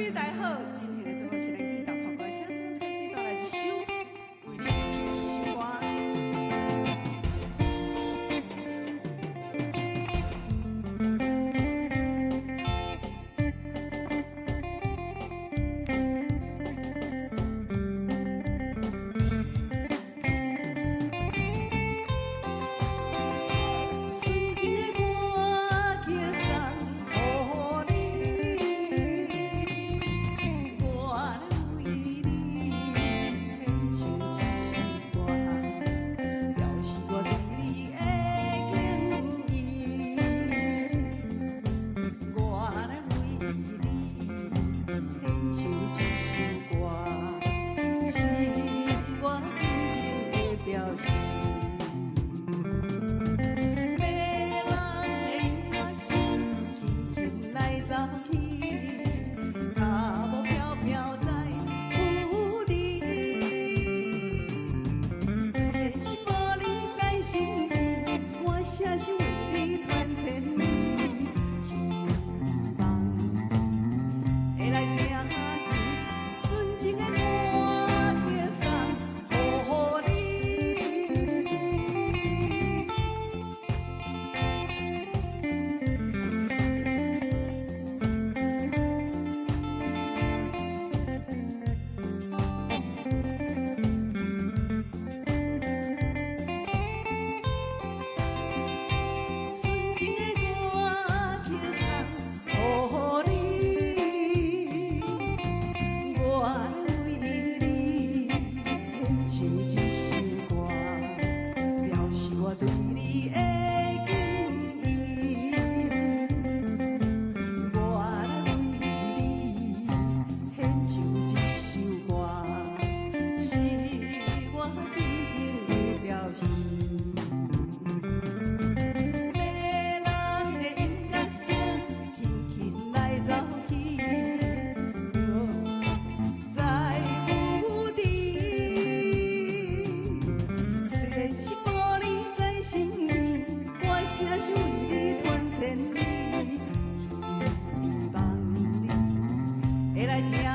朋友大家好，今天的節目是咱義大破歌聲，正開始帶來一首為你唱一首歌。純情的歌曲送予你，我來為你獻唱這首歌，表示我對你的敬意。我來為你獻唱這首歌，是我真情的表示。迷人的音樂聲，輕輕來走去，跤步飄飄在雨裡。雖然是無你在身邊，歌聲是為你傳千里，希望你會來聽見純情的歌曲送予你。純情的歌曲送予你，我來為你獻唱這首歌，表示我對你的敬意。我來為你獻唱這首歌，是我真情的表示。迷人的音樂聲，輕輕來走去，在雨裡。雖然是無你在身邊，歌聲是為你傳千里，希望你會來聽見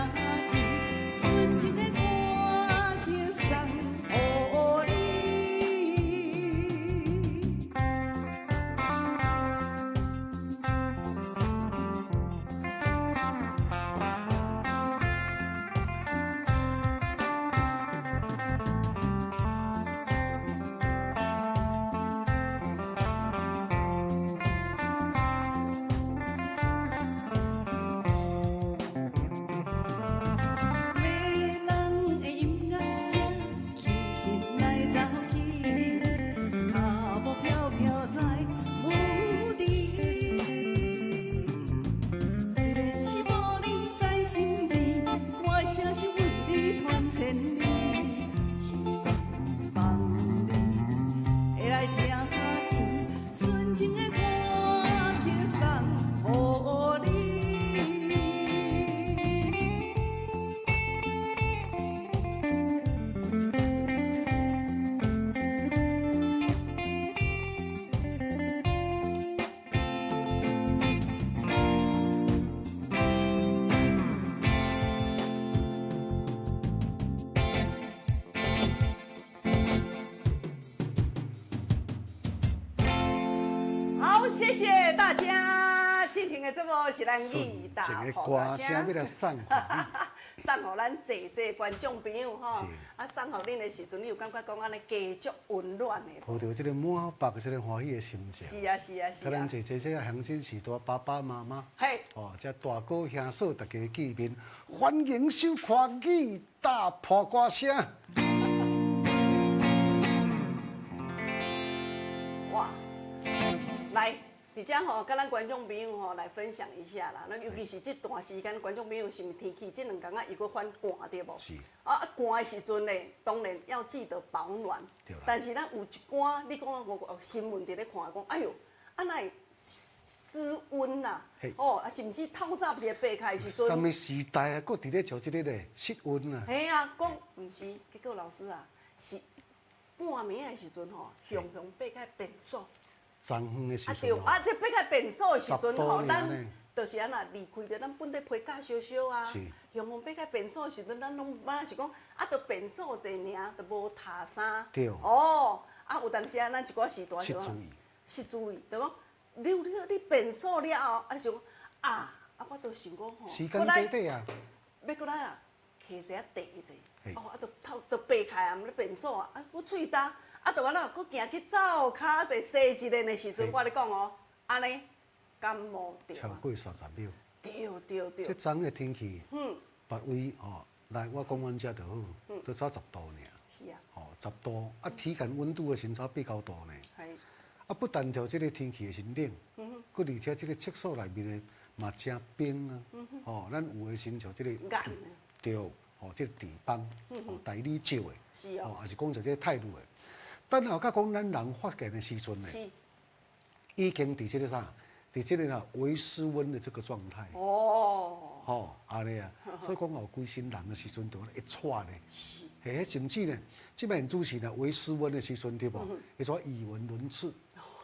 純情的歌曲送予你。迷人的音樂聲，輕輕來走去，跤步飄飄在雨裡。雖然是無你在身邊，歌聲是為你傳千里，希望你會來聽見純情的歌曲送予你。好，謝謝大家。今天的節目是咱義大純情的破歌聲欲來送予你。送予咱濟濟觀眾朋友吼是。啊，送予恁的時陣，你有感覺講按呢加足溫暖的無？抱著這个滿腹這个歡喜的心情。是啊，是啊，是佮咱啊。濟濟這个鄉親序大爸爸媽媽，哦，這大哥兄嫂大家見面，歡迎收看《義大破歌聲》。哇，來，佇遮吼，佮咱觀眾朋友吼來分享一下啦。那尤其是這段時間，觀眾朋友是毋是天氣這兩工啊，又閣反寒對無？是。啊，寒的時陣咧，當然要記得保暖。對啦。但是咱有一寡，你講我新聞佇咧看講，哎喲，啊哪會失溫啦？哦，啊是毋是透早一个爬起來的時陣？啥物時代啊，閣佇咧笑這个咧失溫啊？嘿啊，講毋是，結果老師啊，是半暝的時陣吼，雄雄爬起來便所。昨昏的時啊對，陣啊這爬起來便所的時陣吼，咱就是按怎離開著咱本底皮甲燒燒啊，雄風爬到便所的時陣，咱攏敢若是講啊，著便所者爾，著無脫衫。哦，啊有當時啊，咱一寡時段失注意，失注意，就講你便所了後，啊你想講啊啊，我都想講吼，時間短短啊，欲閣來啦，揢一下地者，哦啊，著透著爬開啊，咧便所啊，啊，閣喙焦，啊，著按怎，閣行去灶跤者洗一下的時陣，我共你講哦，按呢感冒著。超過30秒。對對對。這陣的天氣，別位吼，來我講阮遮就好，都才10度爾。是啊。吼，十度，啊，體感溫度的時才八九度呢。啊，不但著這個天氣是冷，閣而且這個廁所內面的嘛誠冰啊。吼，咱有的時像這個。對，吼，這個地板，吼，大理石的。吼，也是講就這個泰魯的。等下佮講咱人發現的時陣呢，已經佇這個啥？佇這個啊微失溫的這個狀態。哦。吼，按呢啊，所以講哦，規身人的時陣就會喘咧。嘿，甚至呢，這擺主持呢微失溫的時陣對無？會怎語無倫次，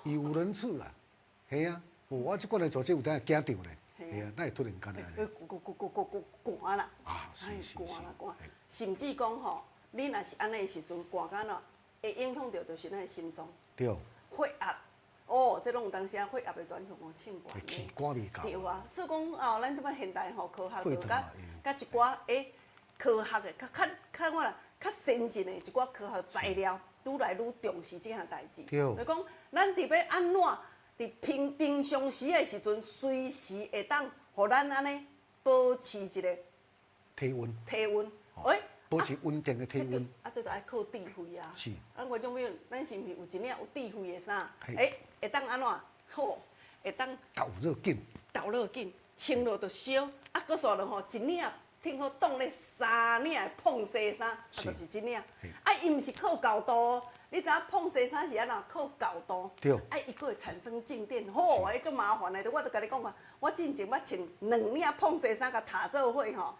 語無倫次啊。嘿啊，我這款來做這有當驚著咧。嘿啊，哪會突然間按呢？咕咕咕咕咕寒啦。啊，是是是。寒啦寒，甚至講吼，你若是按呢時陣寒甲怎，會影響著就是咱的心臟。血壓。哦，這攏有當時啊，血壓會轉向哦，衝懸。氣寒未夠。對啊，所以講哦，咱這擺現代吼科學就佮佮一寡欸科學的較較較我啦較先進的一寡科學材料，愈來愈重視這項代誌。就講咱佇欲按怎佇平平常時的時陣，隨時會當予咱按呢保持一個體溫。體溫，欸。保持穩定的體溫。啊，這就愛靠智慧啊。是。咱觀眾朋友，咱是毋是有一領有智慧的衫？欸，會當按怎？好，會當導熱緊。導熱緊，穿落就燒。啊，閣煞落吼，一領聽好擋咧三領的膨紗衫，啊，就是這領。啊，伊毋是靠厚度，你知影膨紗衫是按怎？靠厚度。啊，伊閣會產生靜電，吼，彼足麻煩的。我就共你講啊，我進前捌穿兩領膨紗衫共疊做伙吼。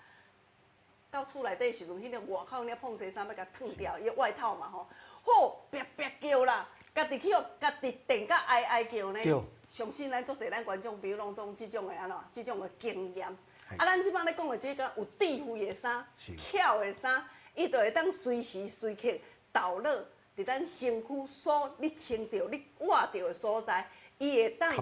到厝內底時陣，彼個外口領膨紗衫欲共脫掉，伊外套嘛吼，好煏煏叫啦，家己去予家己電甲哀哀叫呢。相信咱足濟咱觀眾朋友攏總這種的按怎，這種的經驗。啊，咱這擺咧講的這個有智慧的衫、巧的衫，伊就會當隨時隨刻導熱佇咱身軀所你穿著、你倚著的所在，伊會當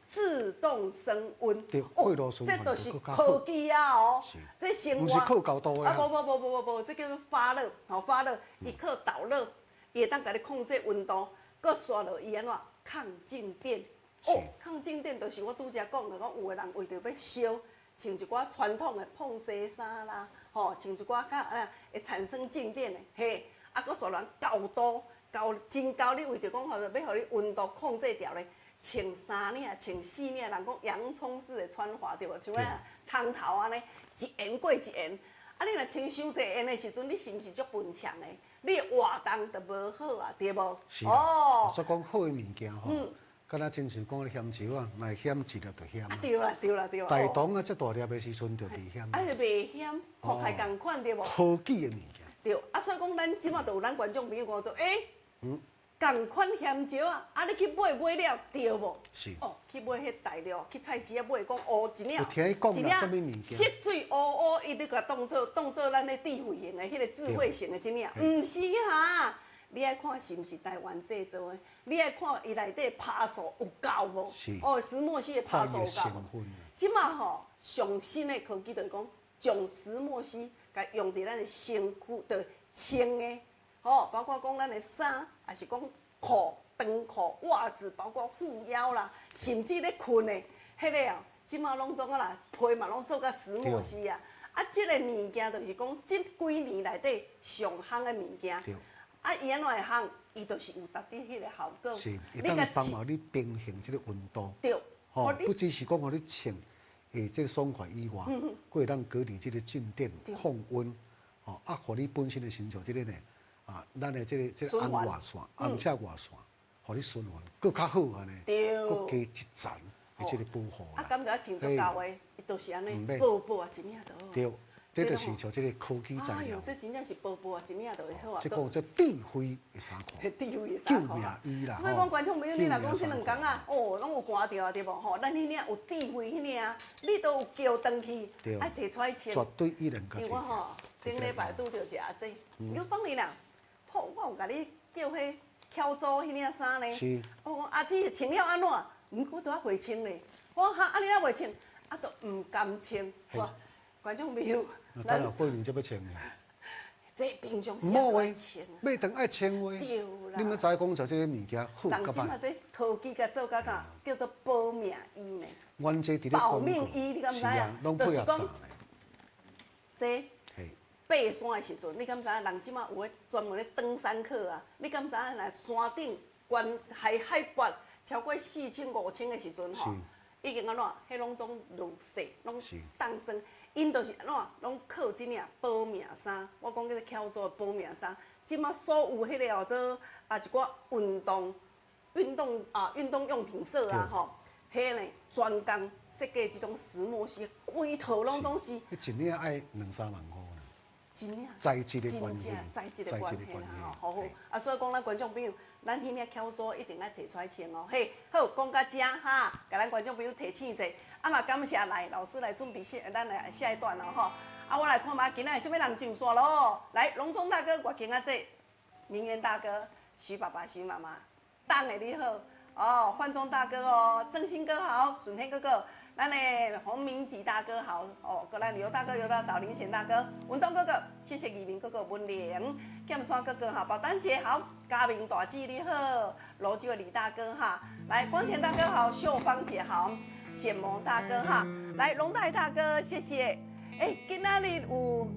自動升溫。哦，這就是科技啊！哦，這生活毋是靠厚度的啊！無無無無無無，這叫做發熱，吼發熱，伊靠導熱，伊會當共你控制溫度，閣煞落伊按怎抗靜電。哦，抗靜電就是我拄才講的，講有的人為著欲燒，穿一寡傳統的膨紗衫啦，吼，穿一寡較啊會產生靜電的，嘿，啊，閣煞人厚度厚真厚，你為著講吼，欲予你溫度控制牢咧。穿三領、穿四領，人講洋蔥式的穿法對無？像啊蔥頭按呢，一緣過一緣。啊，你若穿傷濟緣的時陣，你是毋是足笨搶的？你的活動就無好啊，對無？是哦。所以講好的物件吼，敢若親像講鹹椒啊，若鹹一粒就鹹。啊對啦對啦對啦。大腸啊，這大粒的時陣就袂鹹。啊，就袂鹹，看起來仝款對無？科技的物件。對，啊，所以講咱這擺就有咱觀眾朋友講做，欸，仝款鹹椒啊！啊，你去買買了對無？是。哦，去買彼大陸去菜市仔買，講烏一領，一領色水烏烏，伊咧共當做咱咧智慧型的，彼個智慧型的這領，毋是哈？你愛看是毋是台灣製造的？你愛看伊內底趴數有夠無？是。哦，石墨烯的趴數有夠無？這馬吼上新的科技就是講，將石墨烯共用佇咱的身軀的穿的，吼，包括講咱的衫，抑是講褲、長褲、襪子，包括護腰啦，甚至咧睏的，彼個哦，這馬攏總啊啦，被嘛攏做甲石墨烯啊。啊，這個物件就是講，這幾年內底上夯的物件。啊，伊按怎會夯？伊就是有達到彼個效果。是，會當幫忙你平衡這個溫度。吼，不只是講予你穿，會這個爽快以外，閣會當隔離這個靜電、控溫，吼，啊，予你本身的身像這個呢。啊，咱的這個紅外線、紅赤外線，予你循環閣較好按呢，閣加一層的這個保護。啊，感覺穿足厚的，伊就是按呢，薄薄啊，一領就好。這就是像這個科技材料。哎呦，這真正是薄薄啊，一領就會好啊。這個叫智慧的衫褲。智慧的衫褲。救命衣啦。所以講，觀眾朋友，你若講這兩工啊，哦，攏有寒著啊，對無吼？咱彼領有智慧彼領，你都有叫轉去，愛提出來穿。絕對一人。因為我吼頂禮拜拄著一個阿姐，伊講鳳梨啦，好，我有共你叫彼巧組彼領衫呢。是。我講阿姊穿了按怎？毋過都還袂穿咧。我講哈，啊你哪袂穿？啊，都毋甘穿。觀眾朋友，咱若過年才欲穿呢。這平常時都愛穿。買轉愛穿話。對啦。你毋知講就這个物件好。人這馬這科技共做甲啥？叫做保命衣呢。阮這佇咧保命衣，你敢知影？就是講，這爬山的時陣，你敢知影？人這馬有彼專門咧登山客啊？你敢知影？若山頂懸海拔超過4000、5000的時陣吼，已經按怎？彼攏總落雪，攏凍霜。𪜶就是按怎，攏靠這領保命衫。我講叫做巧組的保命衫。這馬所有彼個叫做啊一寡運動用品社啊吼，彼呢專工設計這種石墨烯，規套攏總是。一領愛兩三萬箍呢。真領。材質的關係。材質的關係啦吼，好好。啊，所以講咱觀眾朋友，咱彼領巧組一定愛提出來穿哦。嘿，好，講到遮哈，共咱觀眾朋友提醒者。啊嘛，感謝來老師來準備下咱來下一段咯吼。啊，我來看覓今仔啥物人上線咯。來，龍中大哥、外景阿姐、明源大哥、徐爸爸、徐媽媽，等的你好。哦，焕中大哥哦，正興哥好，順天哥哥，咱的洪明吉大哥好。哦，閣咱劉大哥、劉大嫂、林賢大哥、文東哥哥，謝謝義明哥哥、文玲、劍山哥哥哈，寶丹姐好，嘉明大姊你好，蘆洲的李大哥哈，來光前大哥好，秀芳姐好。顯蒙大哥哈，來龍泰大哥，謝謝。欸，今仔日有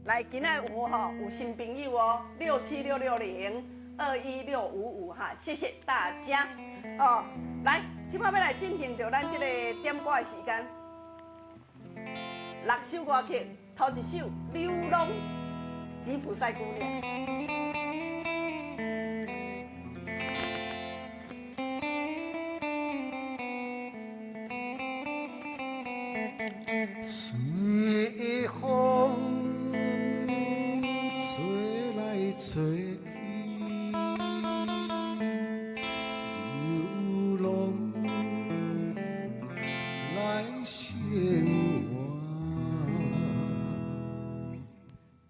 來，今仔有吼有新朋友哦，67660 21655哈，謝謝大家哦。來，這擺欲來進行著咱這個點歌的時間。六首歌曲，頭一首《流浪吉普賽姑娘》。隨風吹來吹去，流浪來生活。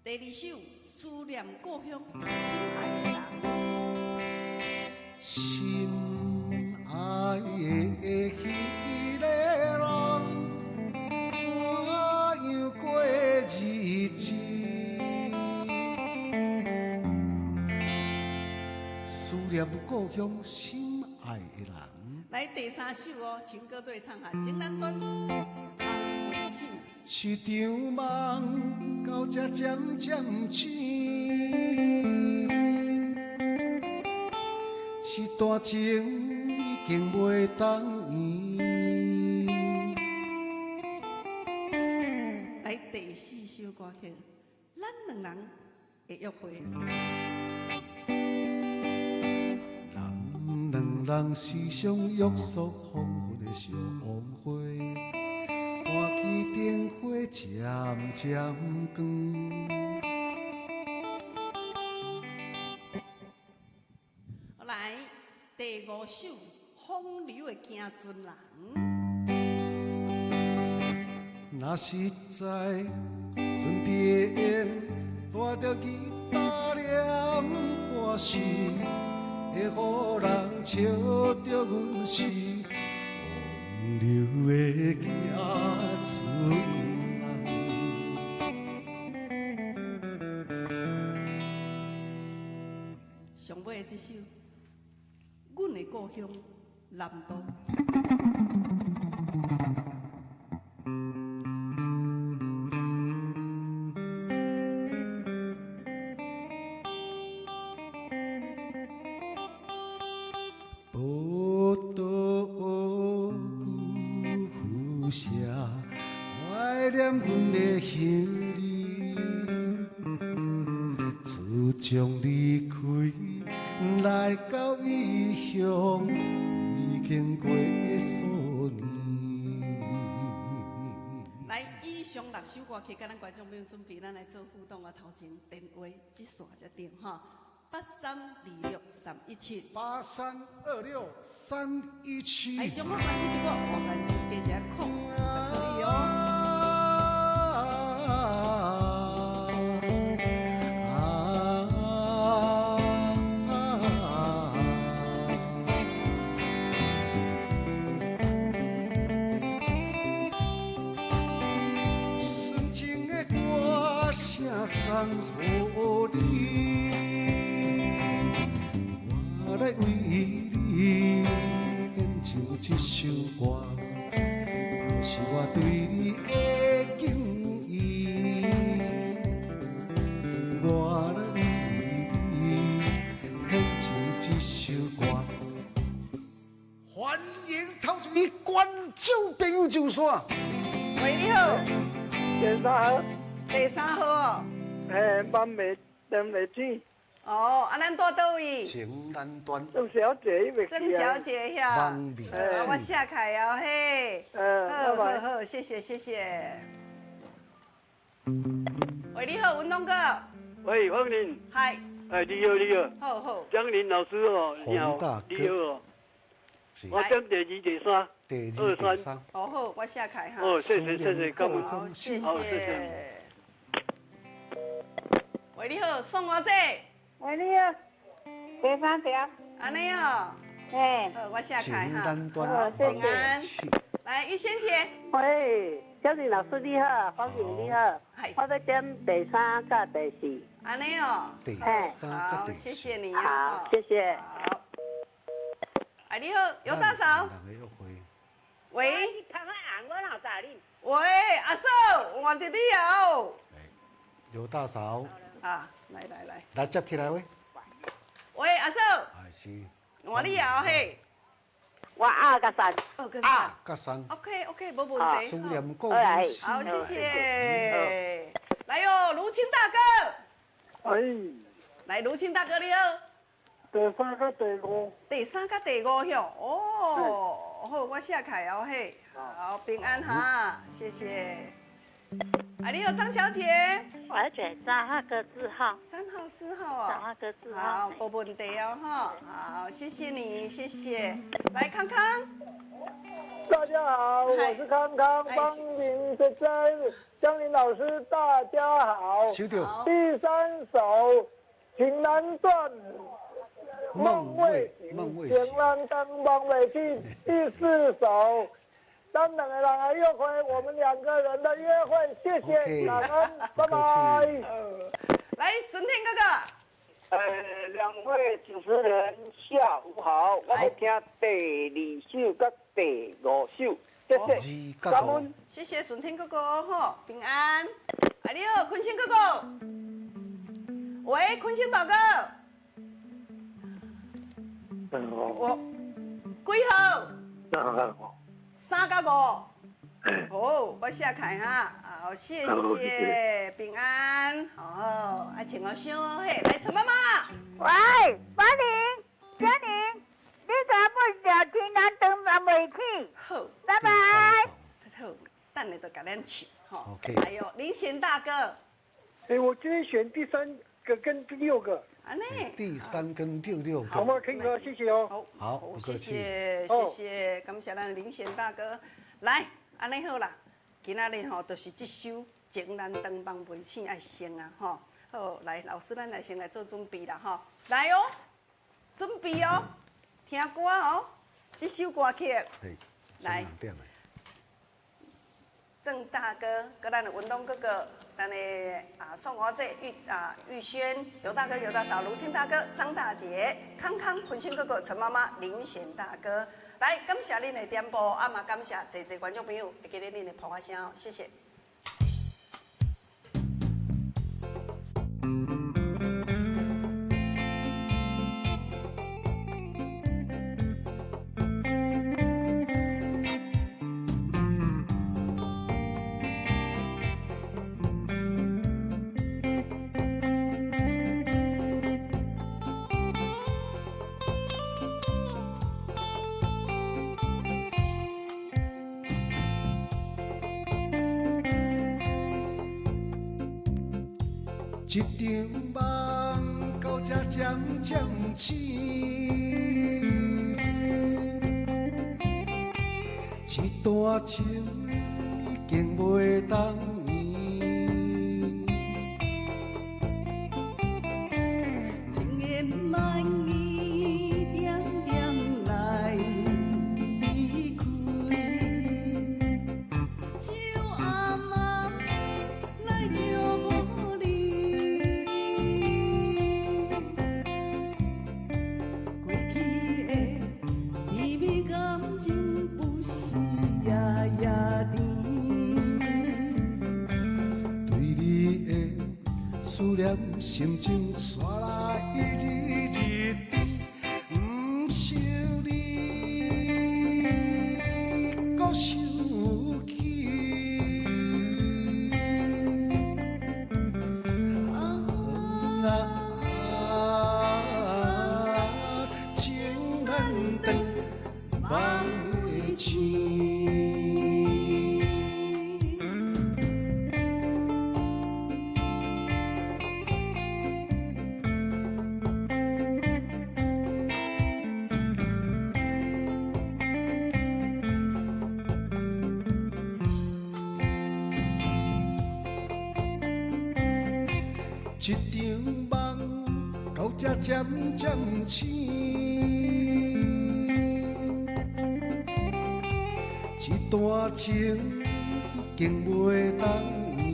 第二首《思念故鄉心愛的人》。心愛的彼个人。怎樣過日子？思念故鄉心愛的人。來第三首哦，情歌對唱哈，情難斷，夢袂醒。一場夢到這漸漸醒，一段情已經袂當圓。來第四首歌曲，咱兩人的約會。咱兩人時常約束黃昏的小黃花，看起燈火漸漸光。來，第五首《風流的行船人》。若實在船頂帶著吉他念歌词，会予人笑著阮是风流的行船人。上尾的這首，阮的故鄉南投。报道旧社，怀念阮的乡里。自从离开来到异乡，已经过数年。来，以上上六首歌曲，佮咱觀眾朋友準備，咱來做互動啊。頭前電話這線才對吼，8326317，8326317。來，中華關係對無？我關係加一個空四就可以哦。純情的歌聲送予你，我來為你演唱這首歌，是我對你的敬意。我來為你演唱這首歌，歡迎頭一位觀眾朋友上線。喂，你好。第三號，第三號哦。嘿，萬未斷未止。哦，啊，咱蹛佗位？情難斷。鄭小姐，鄭小姐遐。我寫開哦，嘿。好好好，謝謝謝謝。喂，你好，文東哥。喂，芳玲。嗨。哎，你好，你好。好好。江林老師哦，你好，你好哦。我點第二、第三。第二、第三。哦好，我寫開哈。哦，謝謝謝謝，感恩。好，謝謝。喂，你好，宋小姐。喂，你好，第三條。按呢哦。嘿。好，我寫開哈。好，謝謝。來，玉萱姐。喂，小林老師你好，芳玲你好。我欲點第三佮第四。按呢哦。第三佮第四。好，謝謝你。好，謝謝。好。哎，你好，尤大嫂。喂。喂，阿嫂，換著你哦。尤大嫂。啊，來來來。來接起來喂。喂，阿嫂。哎是。換你哦嘿。我二佮三。二佮三。佮三。 OK OK，無問題。思念過好，謝謝。來喲，盧清大哥。哎。來，盧清大哥你好。第三佮第五。第三佮第五響，哦，好，我寫開哦嘿，好，平安哈，謝謝。啊，你好，張小姐。我要選三號跟四號。3號、4號哦。三號跟4號。好，無問題哦，哈，好，謝謝你，謝謝。來，康康。大家好，我是康康，芳玲姐姐，江林老師，大家好。收到。第三首，情難斷。夢未醒，情難斷，夢未醒。第四首，咱兩個人的約會，我們兩個人的約會，謝謝，感恩，拜拜。來，孫天哥哥。兩位主持人下午好，我欲聽第二首佮第五首，謝謝，感恩。謝謝孫天哥哥，吼，平安。啊，你好，坤星哥哥。喂，坤星大哥。我幾號？3 3佮5。好，我寫開哈。好，謝謝，平安。好，啊，穿我傷哦嘿，來陳媽媽。喂，芳玲，嘉玲，你怎不叫情難斷夢未醒？好，拜拜。好，等下就共咱唱吼。 OK。哎呦，林賢大哥。欸，我今天選第三個跟第六個。按呢。第三跟第六個。好嗎？可以嗎？謝謝哦。好，好，不客氣。謝謝，謝謝，感謝咱林賢大哥。來，按呢好啦，今仔日吼就是這首《情難斷夢未醒》愛先啊吼。好，來，老師，咱來先來做準備啦吼。來哦，準備哦，聽歌哦，這首歌曲。來。鄭大哥，佮咱的文東哥哥，咱的啊宋華姐、玉啊玉軒、尤大哥、尤大嫂、盧清大哥、張大姐、康康、坤星哥哥、陳媽媽、林賢大哥，來感謝恁的點播，啊嘛感謝濟濟觀眾朋友會記得恁的捧花聲哦，謝謝。一場夢到這漸漸醒，一段情已經袂當圓。千言萬語點點來離開，就阿媽來祝福你。過去的甜蜜感情不是夜夜甜。對你的思念心情煞來一日日甜，毋想你閣想起。啊啊，情難斷，夢袂醒。一場夢到這漸漸醒，一段情已經袂當圓。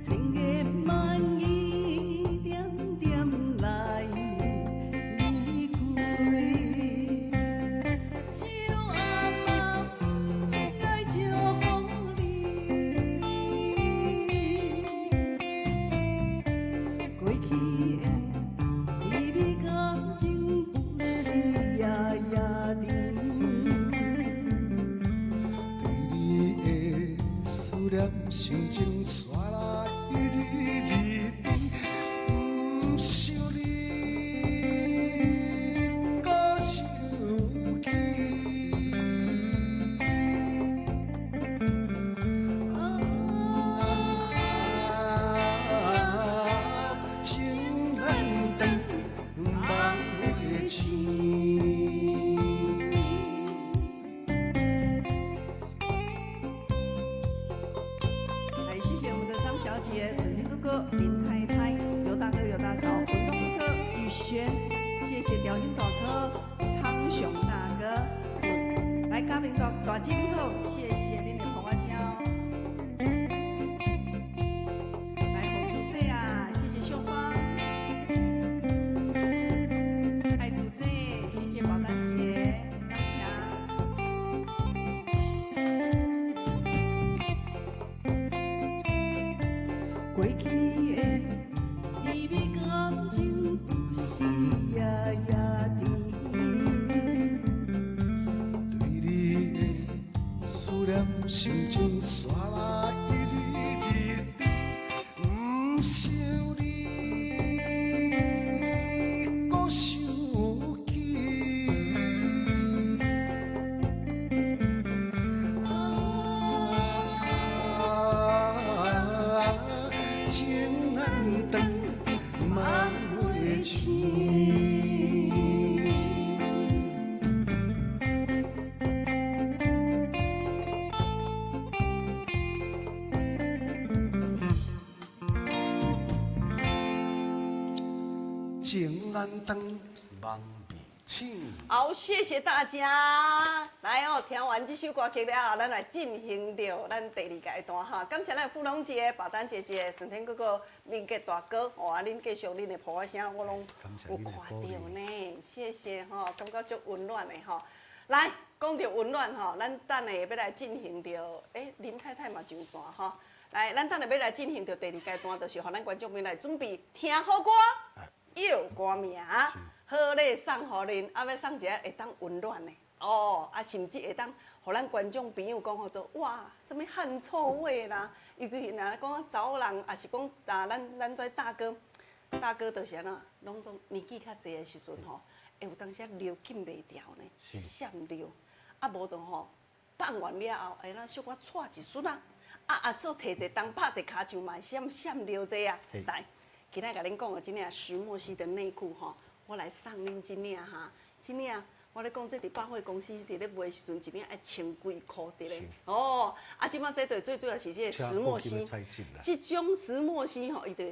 千言萬語點點來離開，就阿媽來祝福你。過去的甜蜜感情不是夜夜甜。對你的思念心情煞來一日日甜，毋想你閣想起。啊，情難斷，夢袂醒。來，謝謝我們的張小姐、水天哥哥、林太太、尤大哥、尤大嫂、文東哥哥、宇軒，謝謝調音大哥、蒼雄大哥，來嘉明大大姐你好，謝謝恁的捧我聲。來，洪珠姐啊，謝謝秀芳，愛珠姐，謝謝寶丹姐，感謝。過去的甜蜜感情不是夜夜甜。對你的思念心情煞來一日日甜，毋想你閣想起。啊，情難斷，夢袂醒。情難斷，夢袂醒。好，謝謝大家。來哦，聽完這首歌曲了後，咱來進行著咱第二階段哈。感謝咱富隆姐、寶丹姐姐、順天哥哥、明杰大哥，哦，恁繼續恁的抱我聲，我攏有看到呢。謝謝吼，感覺足溫暖的吼。來，講到溫暖吼，咱等下欲來進行著，林太太嘛上線吼。來，咱等下欲來進行著第二階段，就是予咱觀眾朋友來準備聽好歌、唱歌名。好禮送予恁，啊，欲送一个會當溫暖的哦，啊，甚至會當予咱觀眾朋友講號做哇，啥物汗臭味啦，尤其是若講查某人，抑是講啊，咱這大哥，大哥就是按怎，攏總年紀較濟的時陣吼，會有當時尿禁袂牢呢，滲尿，啊無就吼放完了後，會咱小可掣一瞬啊，啊，阿嫂提一重拍一跤手嘛，闪闪尿这啊。来，今仔共恁讲的这领石墨烯的内裤吼，我来送恁这领哈，这领我咧讲这伫百货公司伫咧卖的时阵，一领爱千几箍伫咧。哦，啊，这摆这对最主要是这个石墨烯，这种石墨烯吼，伊就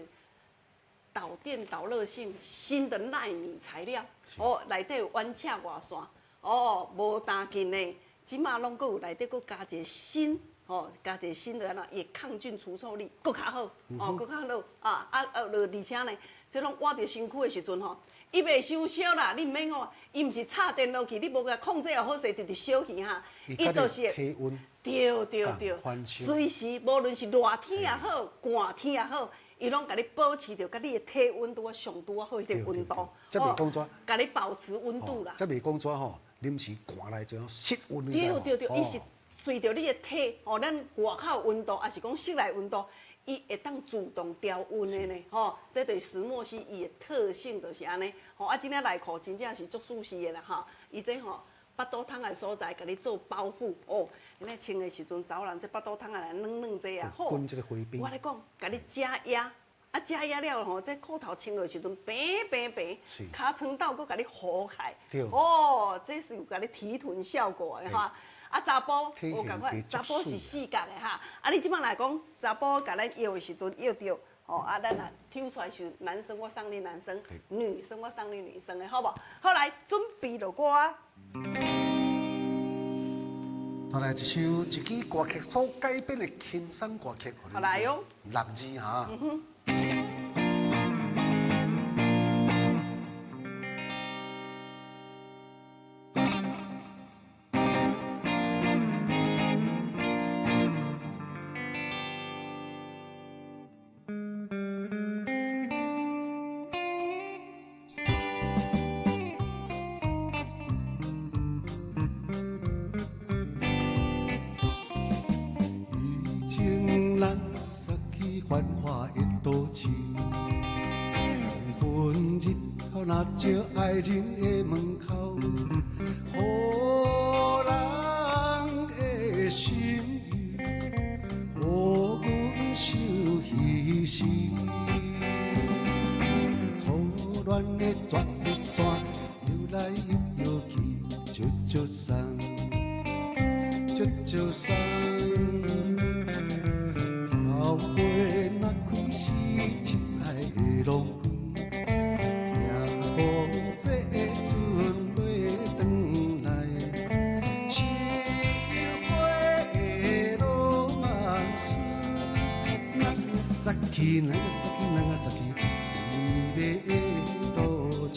导电导热性新的奈米材料，哦，内底有弯赤外线，哦，无担紧的，这摆拢阁有内底阁加一个新。哦，加一个新的啦，伊抗菌除臭力阁较好，哦，阁较好啊啊啊！而且呢，这拢倚佇身躯的时阵吼，伊袂伤烧啦，你毋免哦，伊毋是插电落去，你无共控制好势，直直烧去哈，伊就是体温，对对对，随时无论是热天也好，寒天也好，伊拢共你保持著，共你的体温拄啊上拄仔好彼个温度，这袂讲怎，共你保持温度啦。这袂讲怎吼，临时寒来就室温。对对对，伊是。随著你的体，吼，咱外口温度，抑是讲室内温度，伊会当自动调温的呢，吼，这就是石墨烯伊的特性，就是按呢，吼，啊，这领内裤真正是足舒适的啦，吼，伊这吼腹肚窗的所在，共你做包覆，哦，你穿的时阵，查某人这腹肚窗仔来软软这啊，吼，我咧讲，共你加压，啊，加压了吼，这裤头穿落时阵，平平平，尻川斗阁共你糊开，哦，这是有共你提臀效果的哈。啊，查埔无仝款，查埔是四角的哈。啊，你这摆来讲，查埔共咱约的时阵约著，吼啊，咱若抽出来是男生，我送你男生；女生，我送你女生的，好无？好来，准备落歌。再来一首一支歌曲所改编的轻松歌曲，好来哟，六字哈。照爱人的门口，予人的心意，予阮想彼时。初恋的绝笔线，摇来又摇去，足足送，足足送。桃花若开时，亲爱的郎君。讲这阵欲转来，秋花的罗曼斯，咱杀去，咱杀去，咱杀去，美丽的都市。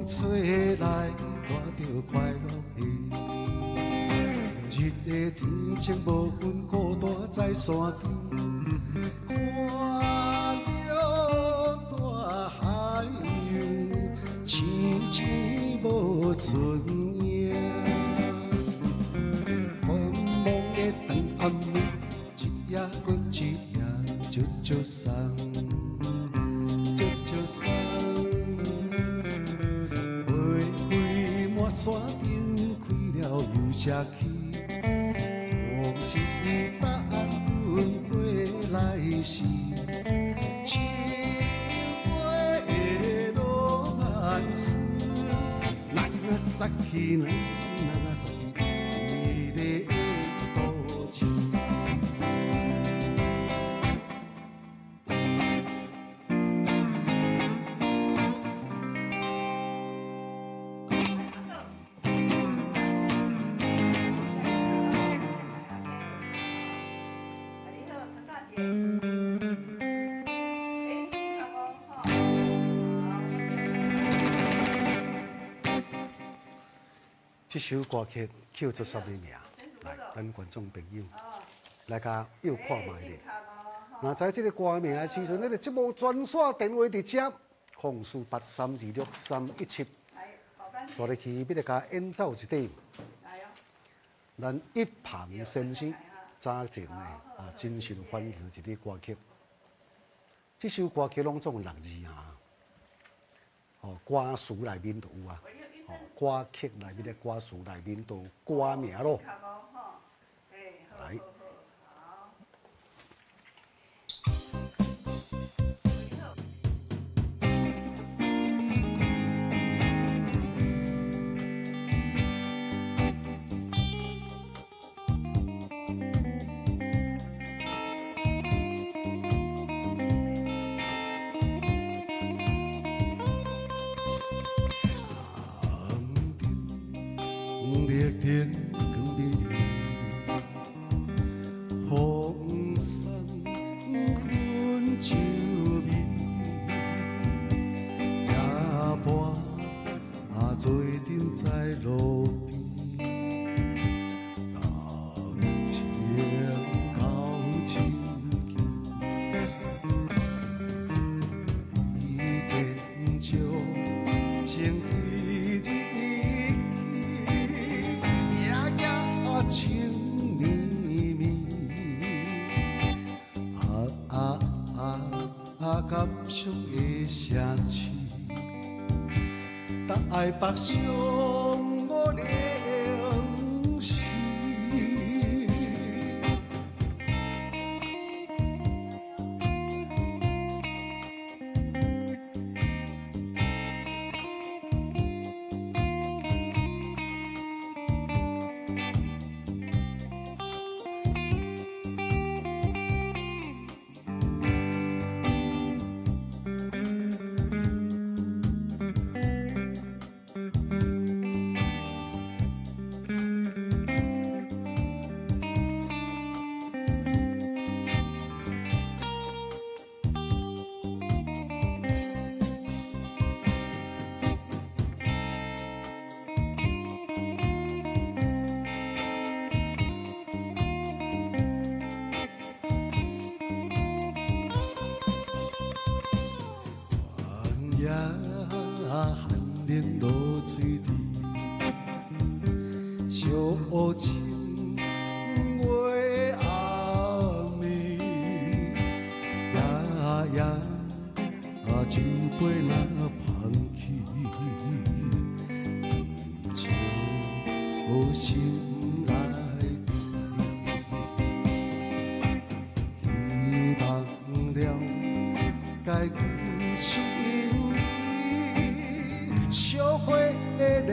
吹来，带著快乐的。冬日的天晴无云，孤单在山顶，看著大海洋，星星无踪影。繁忙的长暗暝，一夜阁一夜，足足送，足足送。山顶开了又谢去，总是等阮回来时，秋花的罗曼斯，咱啊杀去，咱啊杀去，美丽的都市。这首歌曲叫做啥物名？来，咱观众朋友来共约看觅咧。若知这个歌名的时阵，咱个节目专线电话伫遮，048326 317。紲入去欲來共演奏一底，咱一旁先生早前呢啊，真受歡迎一支歌曲。這首歌曲攏總六字啊，哦，歌詞內面就有啊，哦，歌曲內面的歌詞內面就有歌名咯。來。燈光美麗，風送薰秋味，夜半做陣在路邊，談情到深更，伊見笑情彼日情綿綿，啊啊啊啊！感傷的城市，台北上無零時。夜寒冷露水滴，小情月暗暝，夜夜酒杯若芳去，亲像心内甜。希望了解阮心意。小花莲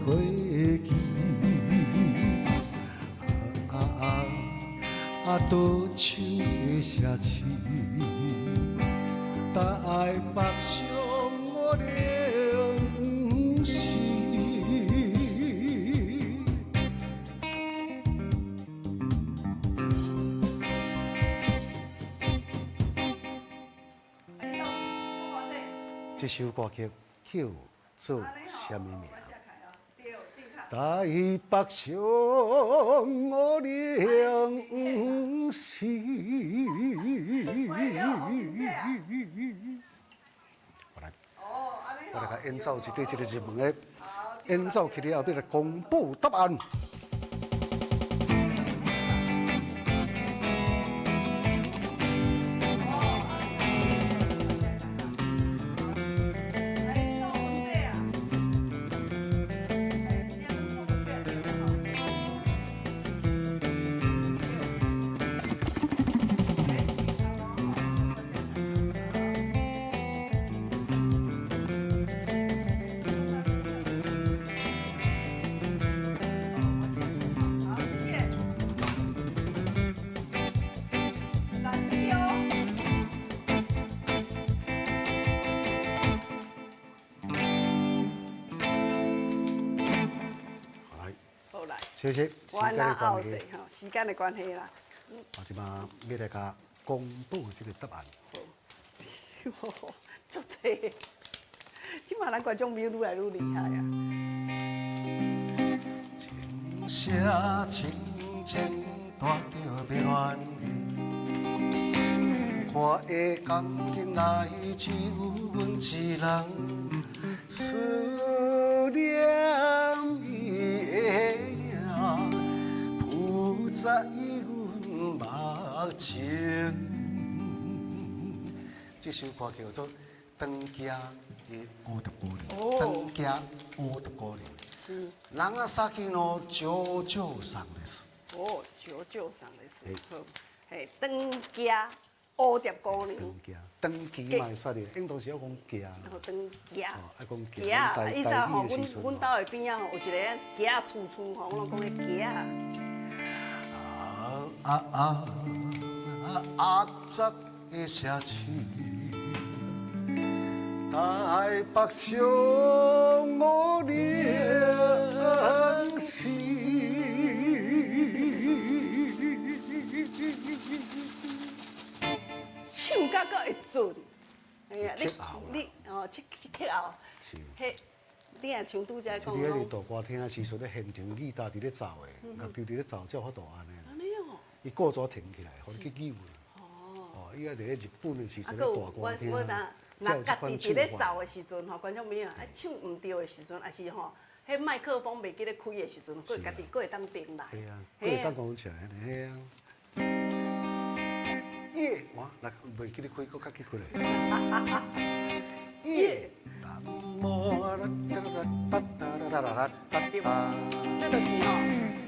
花期，啊啊啊！倒手的城市，台北上无零时。這首歌曲叫做啥物名？台北上無零時。我來，我來共演奏一底這個入門的，演奏起了後，欲來公布答案。謝謝。我哪拗者吼，時間的關係啦。啊，這馬欲來共公布這個答案。好，足濟。這馬咱觀眾朋友愈來愈厲害啊。情聲清清帶著迷戀意，看的江景內只有阮一人，思念。在阮目前。这首歌叫做《长崎的蝴蝶姑娘》，长崎蝴蝶姑娘。是。长崎の九九さんです。哦，九九さんです。好，嘿，长崎蝴蝶姑娘。长崎，长崎嘛会使咧，应当是要讲崎。哦，长崎。哦，爱讲崎。崎，以前吼，阮兜的边仔吼有一个崎仔厝厝吼，我拢讲彼崎仔。啊啊啊！压杂的城市，台北上无零时。唱甲阁会准，哎呀，你哦，切切后，是，彼你若像拄才讲，你伫大歌厅的时阵，咧现场吉他伫咧奏的，乐队伫咧奏，才有法度按呢。按呢哦。伊故作停起来，予你去扭。哦。哦，伊啊伫咧日本的时阵咧大歌厅，若家己伫咧奏的时阵吼，观众朋友啊，唱毋对的时阵，抑是吼，彼麦克风袂记咧开的时阵，阁会家己阁会当停来。对啊，阁会当讲起来，嘿啊。耶！哇，来袂记咧开，阁较去开来。耶！这就是吼，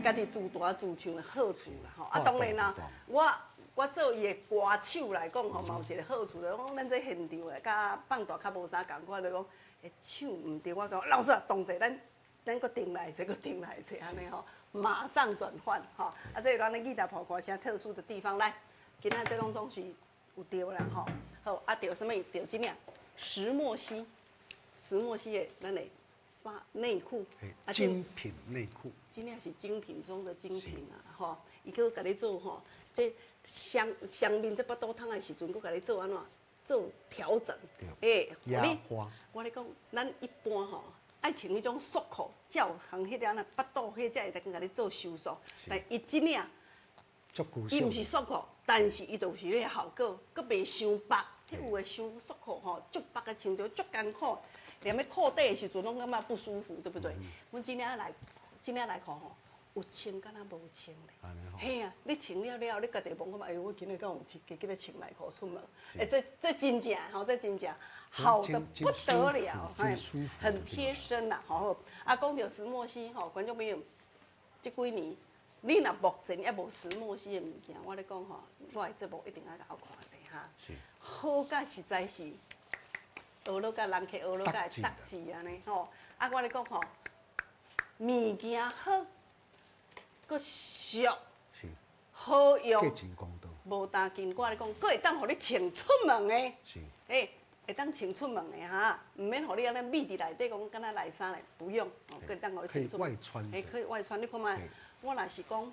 家己自弹自唱的好处啦吼。啊，当然啦，我做伊的歌手来讲吼，嘛有一个好处，就是讲咱这现场的，佮放大较无啥仝款，就讲会唱毋对，我讲老师动者，咱阁停来一下，阁停来一下，按呢吼，马上转换吼。啊，这个咱的吉他破歌声特殊的地方来。今仔这拢总是有著啦吼，好啊，著啥物？著这领石墨烯，石墨烯的咱的发内裤，精品内裤，这领是精品中的精品啊吼！伊阁共你做吼，这双双面这腹肚痛的时阵，阁共你做按怎？做调整。欸，压花。我咧讲，咱一般吼爱穿彼种束裤，才有通彼个按怎腹肚彼才会当共你做收缩。但伊这领，伊毋是束裤。但是伊就是咧效果，阁袂伤薄。彼有的伤束裤吼，足薄的穿著足艰苦，连咧裤底的时阵拢感觉不舒服，对不对？阮这领来，这领来看吼，有穿敢若无穿咧。嘿啊，你穿了了，你家己摸看觅，哎呦，我今日敢有加记咧穿内裤出门？欸，这真正吼，这真正好得不得了，很贴身啦，吼。啊，讲到石墨烯吼，观众朋友，这几年。你若目前犹无石墨烯的物件，我咧讲吼，我的节目一定爱共我看者哈。是。好甲实在是，学落甲人客学落甲会得志按呢吼。啊，我咧讲吼，物件好，阁俗，是。好用。价钱公道。无担紧，我咧讲，阁会当予你穿出门的。是。欸，会当穿出门的哈，毋免予你按呢秘伫内底讲，敢若内衫咧，不用，哦，阁会当予你穿出门。可以外穿。欸，可以外穿，你看觅。我若是讲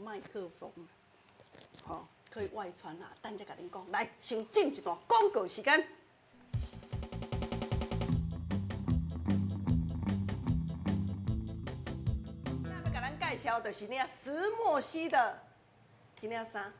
麦克风，吼，可以外穿啊。等下共恁讲，来，先进一段广告时间。要共咱介绍就是领石墨烯的这领衫，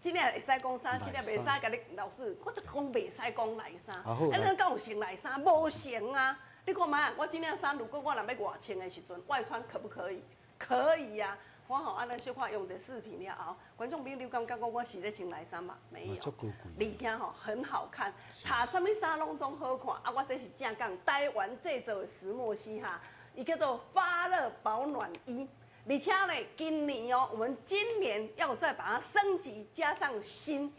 这领会使讲衫，这领袂使共你老师，我就讲袂使讲内衫。啊，咱敢有穿内衫？无穿啊。你看觅，我这领衫，如果我若欲外穿的时阵，外穿可不可以？可以呀。我吼按呢小可用一个视频了后，观众朋友，你感觉讲我是咧穿内衫吗？没有。而且吼很好看，穿啥物衫拢总好看。啊，我这是正港台湾制造的石墨烯哈，伊叫做发热保暖衣。而且呢，今年哦，我们今年要再把它升级，加上新，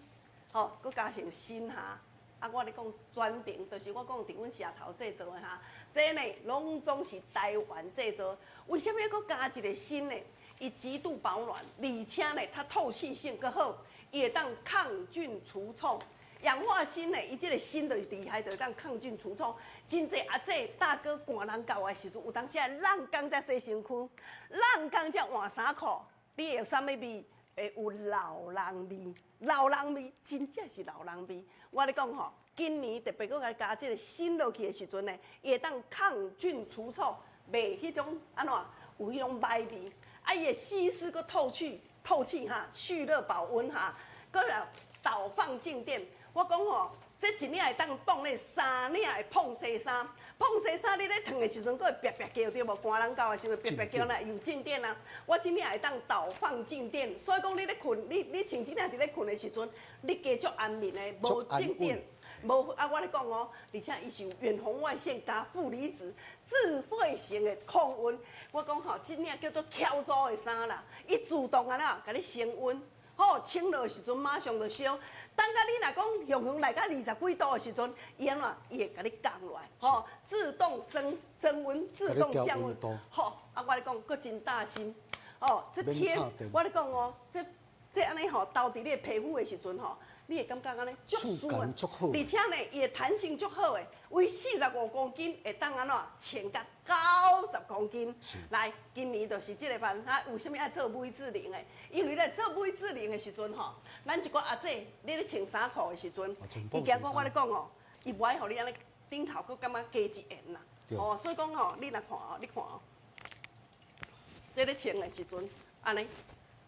吼，阁加上新哈。啊，我咧讲专程，就是我讲伫阮社头制造的哈，这呢拢总是台湾制造。为啥物阁加一个新的？伊极度保暖，而且呢，它透气性阁好，伊会当抗菌除臭。氧化鋅呢，伊这个鋅就厉害，就会当抗菌除臭。真济阿姐大哥寒人到的时阵，有当时啊，人工才洗身躯，人工才换衫裤，你会有啥物味？会有老人味，老人味真正是老人味。我咧讲吼，今年特别阁共加这个鋅落去的时阵呢，伊会当抗菌除臭，袂彼种按怎有彼种歹味。啊，伊会吸湿阁透气，透气哈，蓄热保温哈，阁来导放静电。我讲吼，这一领会当当咧三领的膨西衫，膨西衫你咧烫的时阵，阁会啪啪叫，对无？寒人到的时阵啪啪叫啦，有静电啊。我这领会当导放静电，所以讲你咧困，你穿这领伫咧困的时阵，你加足安眠的，无静电。无啊！我咧讲哦，而且伊是有远红外线加负离子智慧型的控温。我讲吼，这领叫做巧组的衫啦，伊自动啊啦，共你升温，好，穿落的时阵马上就烧。等甲你若讲雄雄来到20几度的时阵，伊按怎？伊会共你降落来，吼，自动升温，自动降温。好，啊，我咧讲，阁真担心，哦，这天我咧讲哦，这按呢吼，沓伫你的皮肤的时阵吼。你会感觉按呢足舒服，而且呢，伊的弹性足好的，为45公斤会当按怎穿甲90公斤。来，今年就是这个版，啊，为啥物爱做米字领的？因为咧做米字领的时阵吼，咱一寡阿姐，你咧穿衫裤的时阵，伊惊讲我咧讲哦，伊无爱予你按呢顶头阁感觉加一缘啦。哦，所以讲吼，你若看哦，你看哦，这咧穿的时阵，按呢。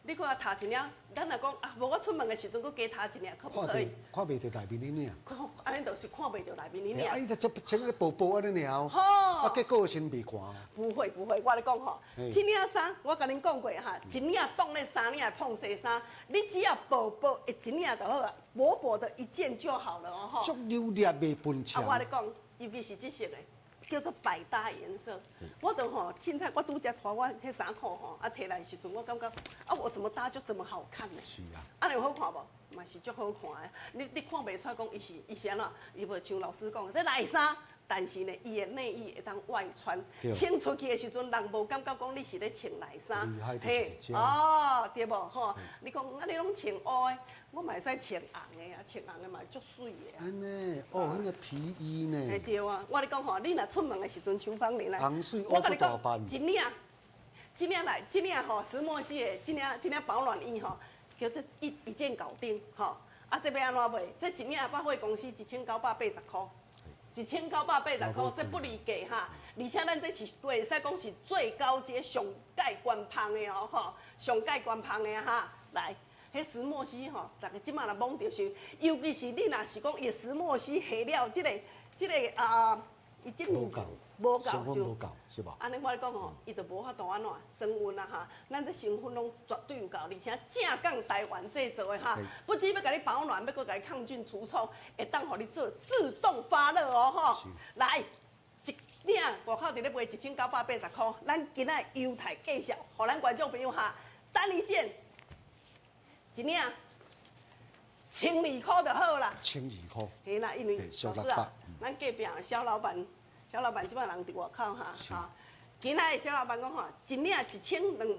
你阁犹头一领，咱若讲啊，无我出门的时阵阁加头一领，可不可以？看袂著内面的领。看，按呢就是看袂著内面的领。啊，伊就穿穿个薄薄按呢尔，啊，结果身袂寒。不会不会，我咧讲吼，这领衫我共恁讲过哈，一领当咧三领的膨西衫，你只要薄薄一领就好啊，薄薄的一件就好了哦吼。足柔粒袂分啊，我咧讲，尤其是这色的。叫做百搭颜色，我就吼，凊彩我拄才脱我彼衫裤吼，啊提来的时阵，我感觉啊，我怎么搭就怎么好看呢？是啊，按呢有好看无？嘛是足好看的。你看袂出来讲伊是伊是按怎？伊无像老师讲的，这内衫，但是呢，伊的内衣会当外穿，穿出去的时阵，人无感觉讲你是咧穿内衫。厉害就是这。哦，对无吼？你讲啊，你拢穿乌的，我嘛会使穿红的啊，穿红的嘛足媠的啊。按呢，哦，彼个皮衣呢？嘿对啊，我咧讲吼，你若出门的时阵，像芳玲来，红水乌骨大斑。一领，这领来，这领吼，石墨烯的，这领保暖衣吼，叫做一件搞定吼。啊，这欲按怎卖？这一领百货公司1980箍。1980箍，这不离价哈。而且咱这是会使讲是最高阶、上盖悬芳的哦，吼，上盖悬芳的哈。来，彼石墨烯吼，逐家这马若摸著是，尤其是你若是讲伊石墨烯下了这个啊，伊这无够，无够就无够是无？按呢我咧讲吼，伊就无法度按怎升温啊哈。咱这成分拢绝对有够，而且正港台湾制造的哈，不止欲共你保暖，欲阁共你抗菌除臭，会当予你做自动发热哦吼。来，一领外口伫咧卖1980箍，咱今仔优待介绍，予咱观众朋友哈，单一件，一领12箍就好啦。 12箍。嘿啦，因为老师啊，咱隔壁小老板。小老板这摆人伫外口哈，哈，今仔的小老板讲吼，一领1200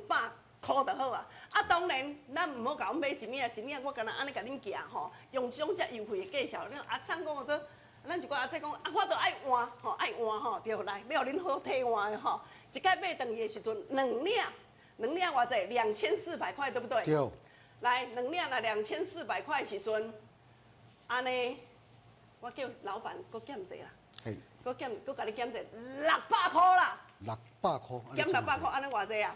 箍就好啊。啊，当然，咱毋好共阮买一领，一领我敢若按呢共恁寄吼，用这种遮优惠的介绍，恁阿桑讲做，咱一寡阿姐讲啊，我都爱换吼，爱换吼，对来，欲予恁好替换的吼。一摆买转去的时阵，两领，两领偌济，2400块，对不对？对。来，两领若2400块时阵，按呢，我叫老板阁减济啦。阁减，阁共你减济六百箍啦。六百箍，减六百箍，按呢偌济啊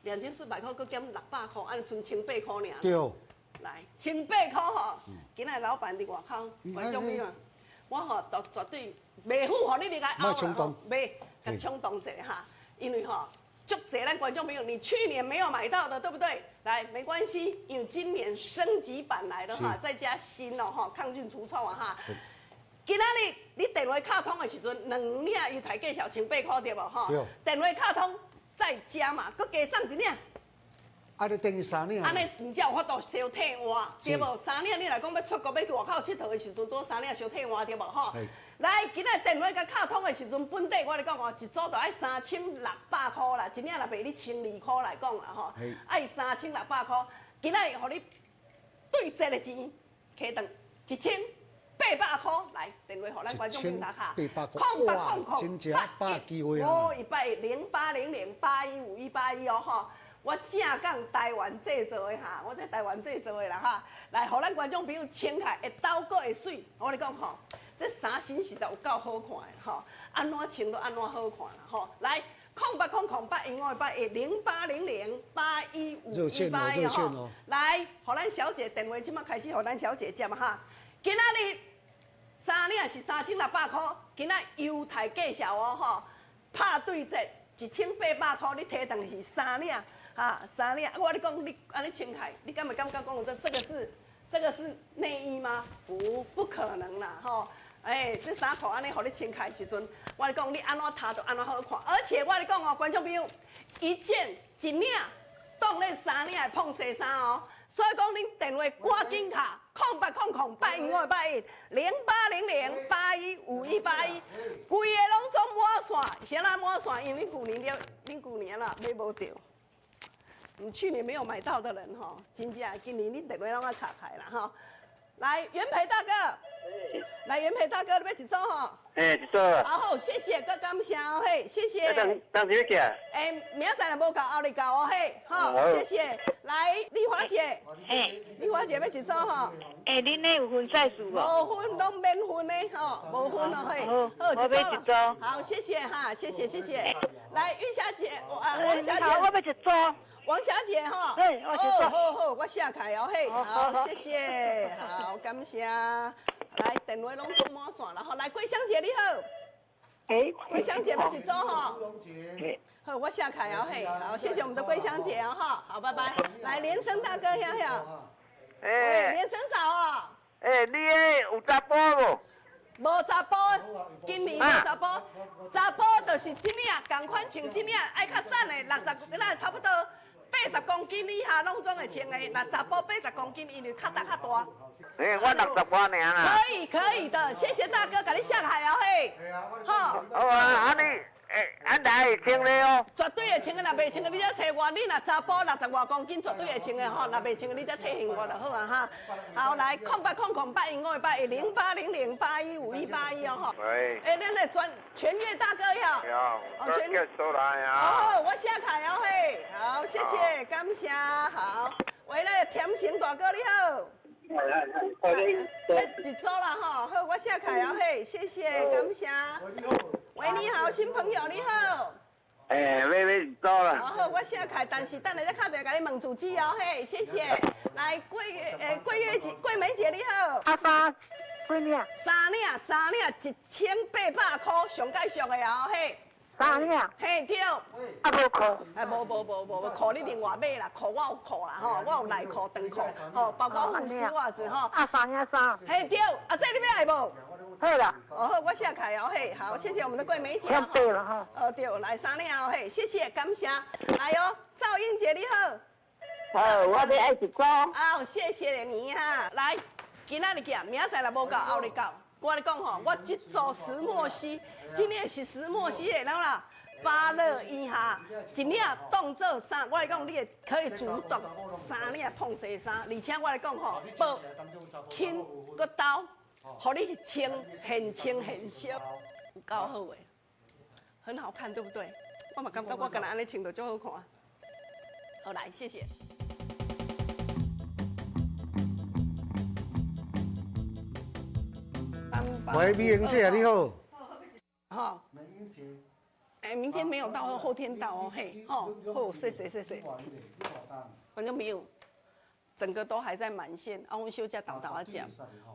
？2400箍，阁减六百箍，按呢賰1800箍尔。对。来，1800箍吼，今仔老板伫外口，观众朋友，我吼都绝对袂赴予你入来拗啦，袂，共冲动者哈，因为吼，足济咱观众朋友，你去年没有买到的，对不对？来，没关系，因为今年升级版来了哈，再加新哦吼，抗菌除臭啊哈。今仔日你电话敲通的时阵，两领优待介绍1800箍对无吼？电话敲通再加嘛，阁加送一领。啊，你等于三领。按呢，毋才有法度相替换，对无？三领你若讲欲出国欲去外口𨑨迌的时阵，拄三领相替换对无吼？来，今仔电话共敲通的时阵，本底我咧讲哦，一组就爱3600箍啦，一领若卖你1200箍来讲啦吼，爱3600箍。今仔日予你对折的钱，提转1800箍，来电话予咱观众朋友打卡， 0800 00 机会啊！ 5 1 0800815181哦吼，我正港台湾制造的哈，我在台湾制造的啦哈，来，予咱观众朋友穿起来会斗阁会媠，我咧讲吼，这衫身实在有够好看的吼，按怎穿都按怎好看啦吼，来。0800 08 15 8 1 0800 815181吼，来，予咱小姐电话，这马开始予咱小姐接哈。今仔日三领是3600箍，今仔优待介绍哦吼，拍对折1800箍，你提转去是三领，哈，三领。我跟你讲，你按呢穿开，你敢会感觉讲这个是内衣吗？不可能啦，吼！哎，这衫裤按呢，予你穿开时阵，我跟你讲，你按怎脱都按怎好看。而且我跟你讲哦，观众朋友，一件一领当咧三领的膨西衫哦。所以讲，恁电话赶紧敲0800 815 810800815181，规个拢总满线，啥人满线？因为恁旧年了，恁旧年啦买无著。你去年没有买到的人吼，真正今年恁电话拢爱敲开啦吼。来，元培大哥，来元培大哥，你欲一组吼？欸，一组。好好，谢谢，阁感谢哦嘿，谢谢。当时欲寄？欸，明仔载若无够，后日到哦嘿，好，谢谢。来，丽华姐，欸，丽华姐欲一组吼？欸，恁那有分 size 无？无分，拢免分的吼，无分哦嘿。好，一组。好，谢谢哈，谢谢谢谢。来，玉霞姐，王小姐，我欲一组。王小姐吼，对，我一组。好好，我写开哦嘿，好，谢谢，好，感谢。来，电话拢总满线了吼，来，桂香姐你好。欸，桂香姐欲一组吼。好，我写开哦嘿，好，谢谢我们的桂香姐哦哈，好，拜拜。来，连生大哥，兄兄。欸，连生嫂哦。欸，你彼有查埔无？无查埔，今年无查埔，查埔就是这领，仝款穿这领，爱较瘦的六十，那差不多80公斤以下拢总会穿的。若查埔80公斤，因为较大较大。欸，我60外尔啦。可以，可以的，谢谢大哥，共你下海哦嘿。好。好啊，啊你，欸，啊来会穿咧哦。绝对会穿的，若袂穿的，你再揣我。你若查埔60外公斤，绝对会穿的吼。若袂穿的，你再提醒我就好啊哈。好，来0800 815 810800815181哦吼。喂。欸，咱的全月大哥哟。哦，全月收来啊。好，我写开哦嘿。好，谢谢，感谢，好。喂，那个甜心大哥你好。一组啦吼，好，我写开哦嘿，谢谢，感谢。喂，你好，新朋友你好。欸，欲买一组啦。好，我写开，但是等下再敲电话共你问住址哦嘿，谢谢。来，桂月，欸，桂月姐，桂梅姐你好。阿爸，几领？三领，三领，1800箍，上盖俗的哦嘿。三领？嘿对。啊无裤？哎，无无无无，裤你另外买啦，裤我有裤啦吼，我有内裤、长裤，吼，包括护膝袜子吼。啊，三领衫。嘿对，啊这你欲爱无？好啦。哦好，我写开哦嘿，好，谢谢我们的桂梅姐。对了哈。哦对，来三领哦嘿，谢谢，感谢。来哦，赵英姐你好。好，我欲爱一组。好，谢谢你哈。来，今仔日寄，明仔载若无够，后日到。我跟你讲吼，我这组石墨烯，这领是石墨烯的，然后啦，发热衣哈，一领当做衫，我来讲，你会可以主动三领膨西衫，而且我来讲吼，薄轻阁厚，予你穿现穿现烧，有够好的，很好看，对不对？我嘛感觉我敢若按呢穿就足好看。好，来，谢谢。喂，美英姐你好。好。美英姐。哎，明天没有到，后天到哦，嘿，哦，好，谢谢谢谢。反正没有，整个都还在满线。啊，阮小姐沓沓仔食。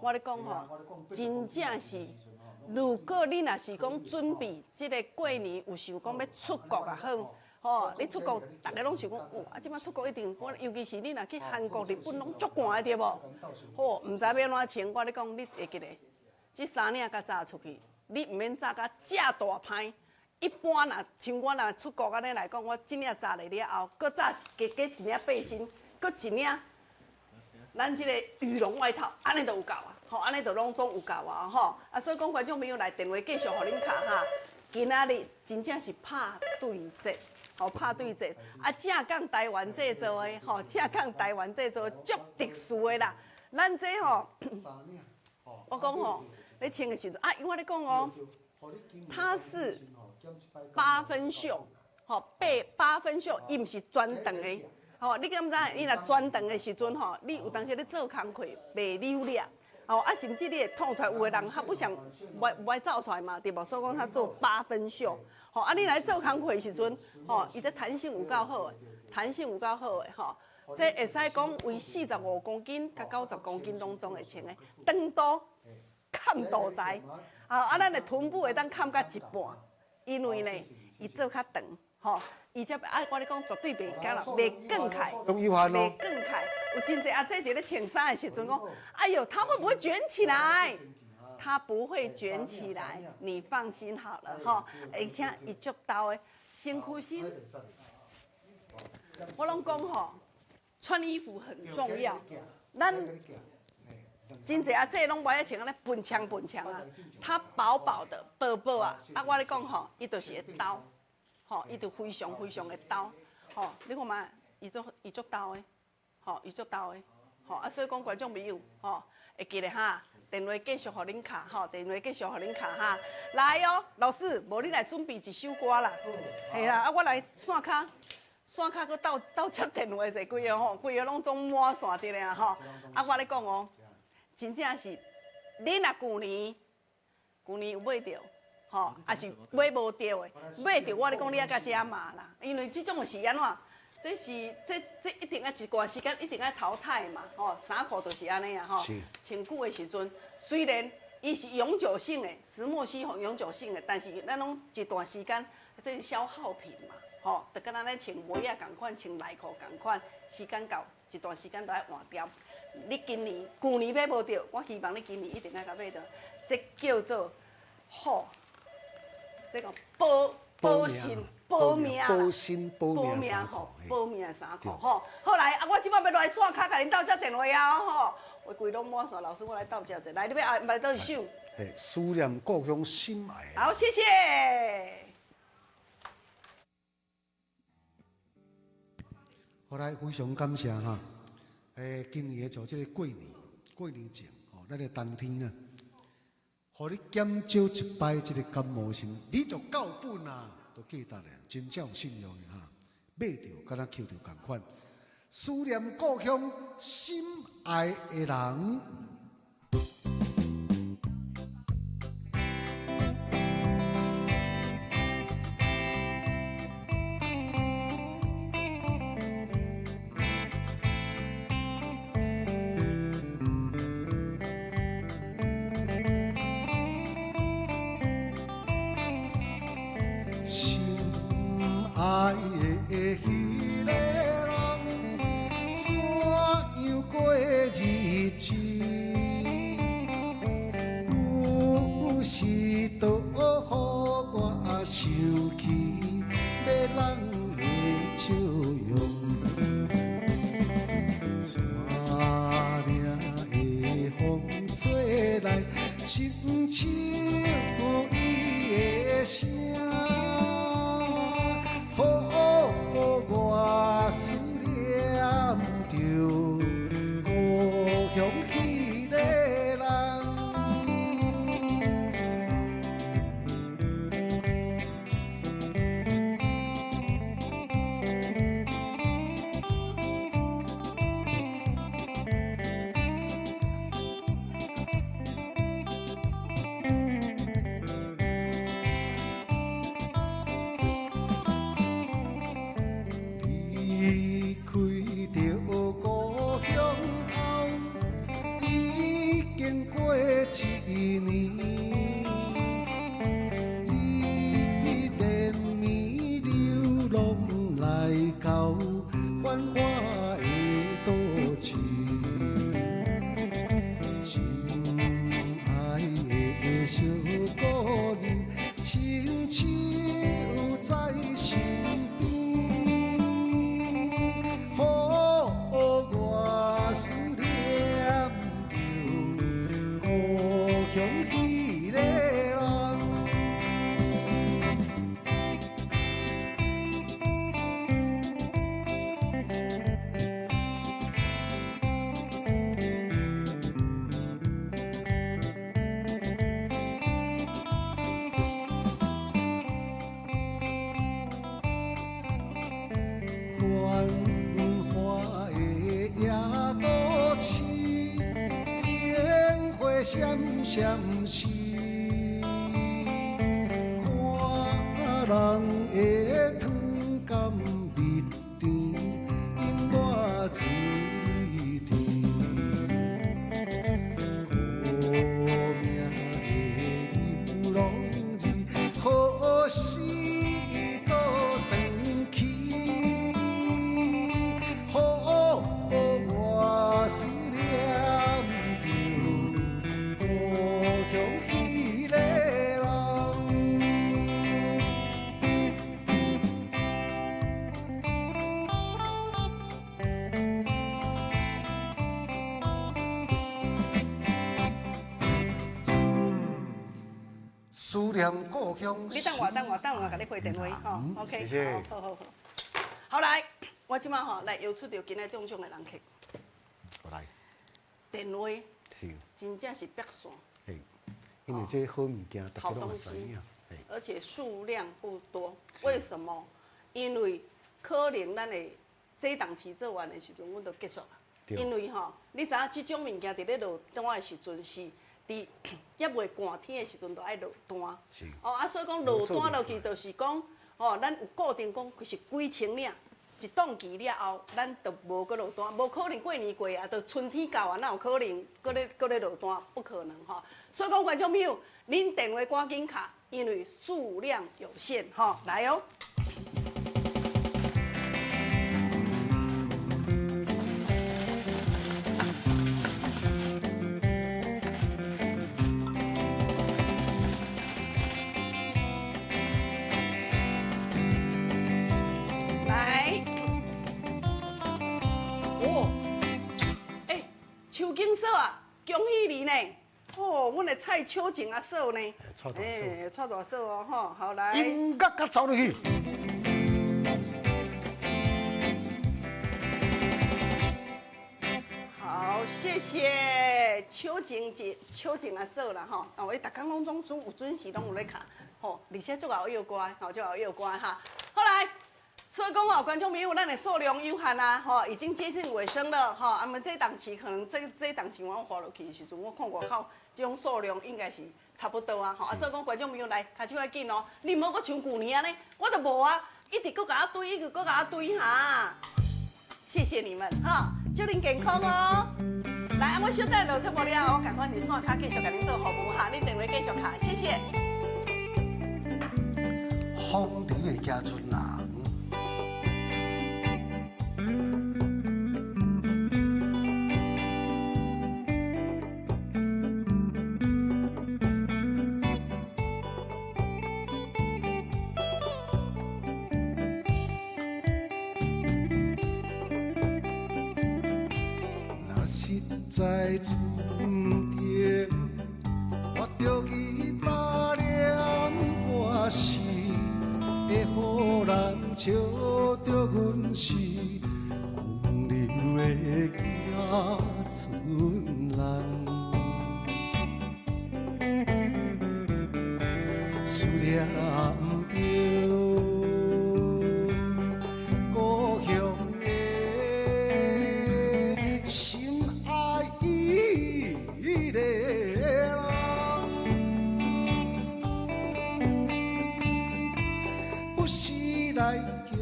我咧讲吼，真正是，如果你若是讲准备这个过年有想讲欲出国也好，吼，你出国，逐家拢想讲，哦，啊，这摆出国一定，我尤其是你若去韩国、日本，拢足寒的对无？吼，毋知欲按怎穿，我咧讲，你会记得，这三领共扎出去，你毋免扎甲遮大歹。一般若像我若出国按呢来讲，我这领扎落了后，阁扎加加一领背心，阁一领咱这个羽绒外套，按呢就有够啊，吼，按呢就拢总有够啊，吼。啊，所以讲观众朋友来电话继续予恁敲哈。今仔日真正是拍对折，吼，拍对折。啊，正港台湾制造的，吼，正港台湾制造足特殊的啦。咱这吼，我讲吼，你穿的时阵啊，因为我咧讲哦，它是八分袖，吼，八分袖，伊毋是全长的，吼，你敢知？你若全长的时阵吼，你有当时咧做工课袂扭咧，吼，啊，甚至你会痛出来，有的人他不想无爱走出来嘛，对无？所以讲他做八分袖，吼，啊，你来做工课的时阵，吼，伊这弹性有够好的，弹性有够好的，吼，这会使讲为45公斤佮90公斤拢总会穿的，长度较崁肚臍，啊，咱的臀部會當崁到一半，因為呢，伊做較長，吼，伊才啊，我咧講絕對袂乾啦，袂捲開，袂捲開。有真濟阿姐佇咧穿衫的時陣講，哎喲，它會不會捲起來？它不會捲起來，你放心好了，吼。而且伊足沓的，身軀身，我攏講吼，穿衣服很重要，咱。真濟阿姐攏無愛穿按呢笨槍笨槍啊，它薄薄的薄薄啊，啊我咧講吼，伊就是會沓，吼，伊就非常非常會沓，吼，你看覓，伊足伊足沓的，吼，伊足沓的，吼，啊所以講觀眾朋友，吼，會記得哈，電話繼續予恁敲，吼，電話繼續予恁敲哈，來哦，老師，無你來準備一首歌啦，嘿啦，啊我來線跤。線跤閣鬥鬥接電話者，規个吼，規个攏總滿線佇咧啊吼，啊我咧講哦。真正是，你若舊年，舊年有買著，吼，抑是買無著的，買著我咧講你愛佮遮罵啦，因為這種是按怎？這是這這一定愛一段時間一定愛淘汰嘛，吼，衫褲就是按呢啊，吼。穿久的時陣，雖然伊是永久性的，石墨烯吼永久性的，但是咱攏一段時間，這是消耗品嘛，吼，就敢若咱穿襪仔仝款，穿內褲仝款，時間到一段時間都愛換掉。你今年、舊年買無著，我希望你今年一定愛共買著。這叫做好，這個保保身保命啦，保身保命吼，保命衫褲吼。好來，啊，我這擺欲來線跤，共恁鬥接電話啊吼。我規攏滿線，老師我來鬥接者，來，你欲愛來佗一首？嘿，思念故鄉心愛。好，謝謝。好來，非常感謝哈。今年做這個過年，過年前吼，咱的冬天啊，予你減少一擺這個感冒時，你就夠本啊，就記得咧，真正有信用的哈，買著敢若抾著仝款。思念故鄉心愛的人。心愛的彼個人，怎樣過日子？有時倒予我想起迷人的笑容。山嶺的風吹來，親像伊的聲。予我思念著故鄉彼個人。離開著故鄉後，已經過一年，日連暝流浪來到繁華的都市，心愛的小姑娘，親像在身邊。予我思念著故鄉彼個人。繁華的夜都市，燈火閃閃烁，看人的湯甘蜜甜，飲我醉甜。苦命的思念故鄉。你等我，等我，等我，共你回電話吼。OK，謝謝。好好好。好來，我這擺吼來邀出著今仔中獎的人客。來。電話。是。真正是白線。嘿，因為這好物件，大家攏會知影。而且數量不多，為什麼？因為可能咱的這檔期做完的時陣，阮就結束啦。因為吼，你知影這種物件佇咧落單的時陣是佇猶未寒天的時陣就愛落單。哦啊，所以講落單落去就是講，吼，咱有固定講是幾千領，一檔期了後，咱就無閣落單，無可能過年過啊，就春天到啊，哪有可能閣咧落單？不可能吼。所以講觀眾朋友，恁電話趕緊敲，因為數量有限吼，來哦。來，哦，欸，秋景嫂啊，恭喜你呢！哦，阮的蔡秋靜阿嫂呢？蔡大嫂，欸，蔡大嫂哦，吼，好來。音樂佮走入去。好，謝謝秋靜姐、秋靜阿嫂啦，吼，哦，伊逐工攏總總有準時，攏有咧敲，吼，而且足𠢕約歌，吼，足𠢕約歌哈。好來。所以講哦，觀眾朋友，咱的數量有限啊，吼，已經接近尾聲了，吼，啊，們這檔期可能這檔期我發落去的時陣，我看外口這種數量應該是差不多啊，吼，啊，所以講觀眾朋友來，跤手愛緊哦，你毋好閣像舊年按呢，我就無啊，一直閣共我堆，一直閣共我堆哈，謝謝你們，哈，祝恁健康哦。來，啊，我小等落節目了後，我趕快佇線跤繼續共恁做服務哈，恁電話繼續敲，謝謝。風流的行春人。實在春天，我著去大念歌词，會予人笑著阮是风流的行春人。思念著故鄉的心愛的人，不時來叫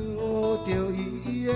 著伊的